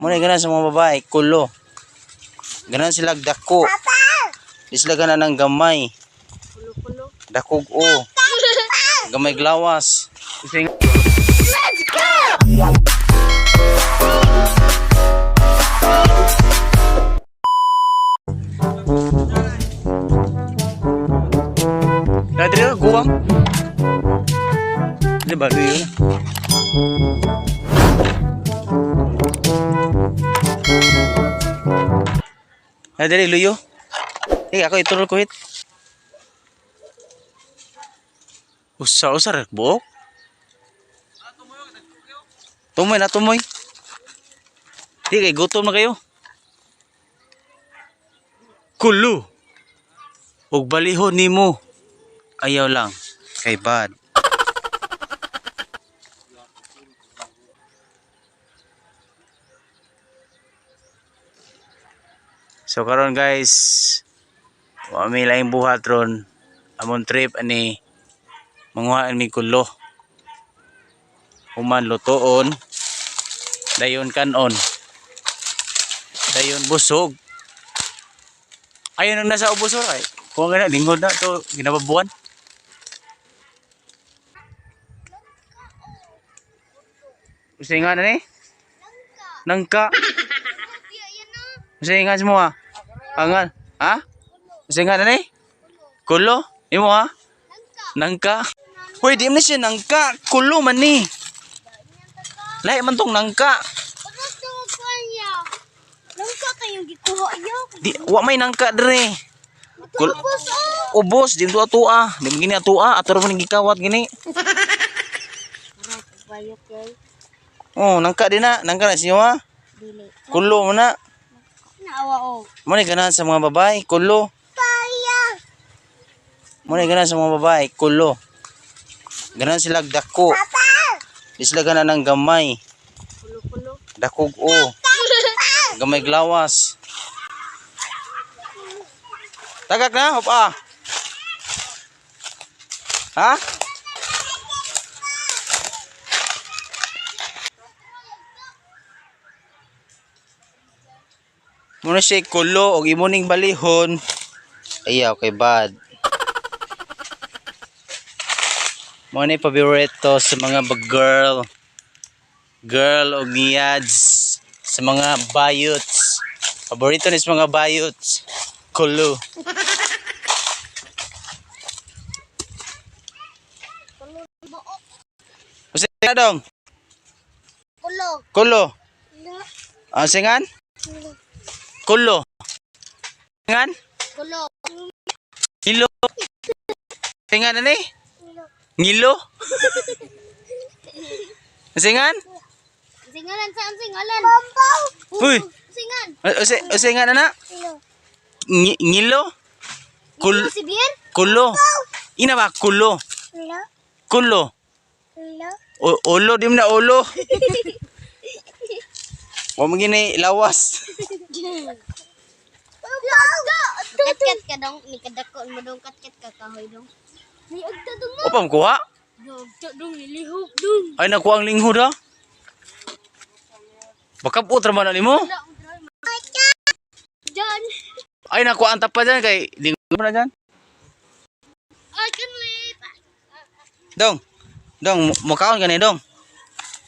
Muna gana sa mga babae, kulo. Ganan sila dako. Di sila gana ng gamay. Kulo-kulo. Dakog o. Gamay glawas. Let's go! Nadiri ka guwang. Di ba luyo na? Nadiri luyo. Eh ako iturol ko hit. Usa usa rek buok. Tumoy na tumoy. Di kay gutom na kayo. Kulo. Ug balihon nimo. Ayaw lang. Kay bad. So karon guys, wa may laing buhat ron. Amon trip ani manguha mi kulo. Human lutoon. Dayon kanon. Dayon busog. Ayun ang nasa ubos ay. Kuha ka na, lingkod na to, ginababuan. Gusto nga na ni? Nangka. Gusto nga mo ha? Angal. Ha? Gusto nga na ni? Kulo? Imo ha? Nangka. Hoy, di man siya nangka. Kulo man ni. Lahi man tong nangka. Nangka kayong gikuha iyo. Di, wa may nangka dre. Kul Ubos oh. Ubos, di mo tua. Di mo gini atua. Ato ra mo ning gikawat gini. Bayot kay. Oh, nangka din na. Nangka na siya ha? Dili. Kulo mo na. Naawa oh. Mo ni ganahan sa mga babae, kulo. Kaya. Mo ni ganahan sa mga babae, kulo. Ganahan sila dako. Di sila ganahan ng gamay. Kulo-kulo. Dakog o. Gamay glawas. Tagak na, hop ah. Ha? Muna siya kulo og imo ning balihon. Ayaw kay bad. Mo ni paborito sa mga girl. Girl og niyads sa mga bayots. Paborito ni sa mga bayots. Kulo. Usa na dong. Kulo. Kulo. Ang singan? Kulo. Singan? Kulo. Ngilo. Singan na ni? Ngilo. Singan? Singalan saan singalan? Bombaw. Uy. Singan. Singan na na? Ngilo? Kul Si Bier? kulo. Ina ba kulo? Kulo. Kulo. Kulo. O, ulo di mo na ulo. Wa mo gini lawas. Katkat ka dong, ni kadako mo dong katkat ka kahoy dong. Ni agta dong. Upam kuha? Agta dong nilihok dong. Ay nakuha ang linghod ha. Baka putra man na nimo. John. Ay nakuha ang tapa dyan kay linghod na dyan. I can live. Dong. Dong, mukaon gani dong.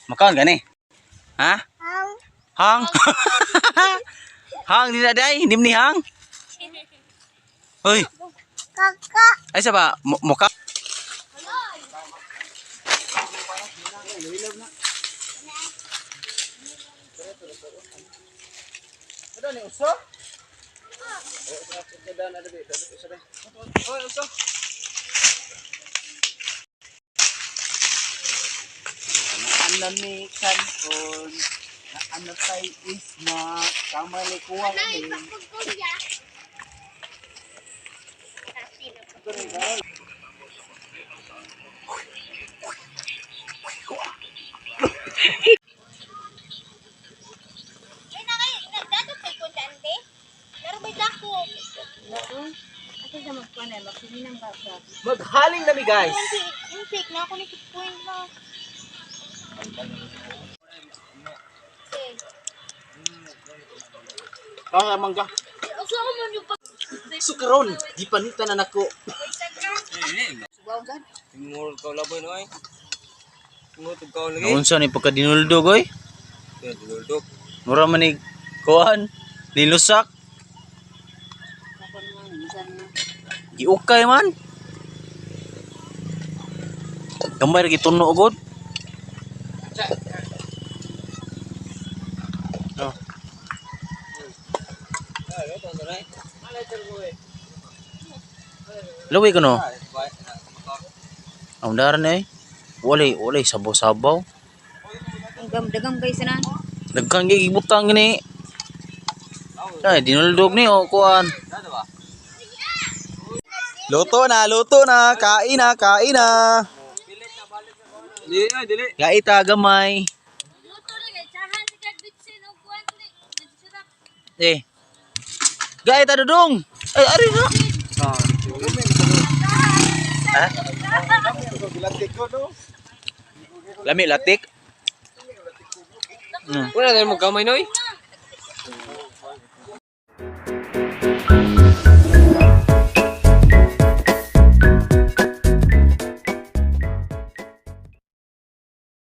Mukaon gani. Ha? Hang. Hang. Hang di na day, hindi ni hang. Hoy, Kaka. ay sa ba muka. Anami kanon, na ano tay isma, kamali kuha Nay, pagpagkuya. Ay, nakay, nagdadot kay kundante. Pero may dako. Maghaling nami guys. Yung fake na ako ni point na. Okay. Kaya mangga. Sukaron, di panitan na nako. Timur kau laboy no ay. Timur tug kau lagi. Naunsa ni pagka dinuldog oy? Ya dinuldog. Mura man ni kuan, nilusak. Giukay man. Gamay ra gituno gud. Oh. Luwi ko no. Ang daran eh. Walay, walay sabaw-sabaw. Ang dagam guys na. Daghan gyud gibutang gini. Ay, dinuldog ni o kuan. Luto na, kain na, kain na. Dili ay dili. Kaita gamay. Luto na guys, sahan si kag bitsin og kuan ni. Sarap. Eh. Gaita dudong. Ay, ari na. Ha? Lami latik. Wala na mo gamay noy.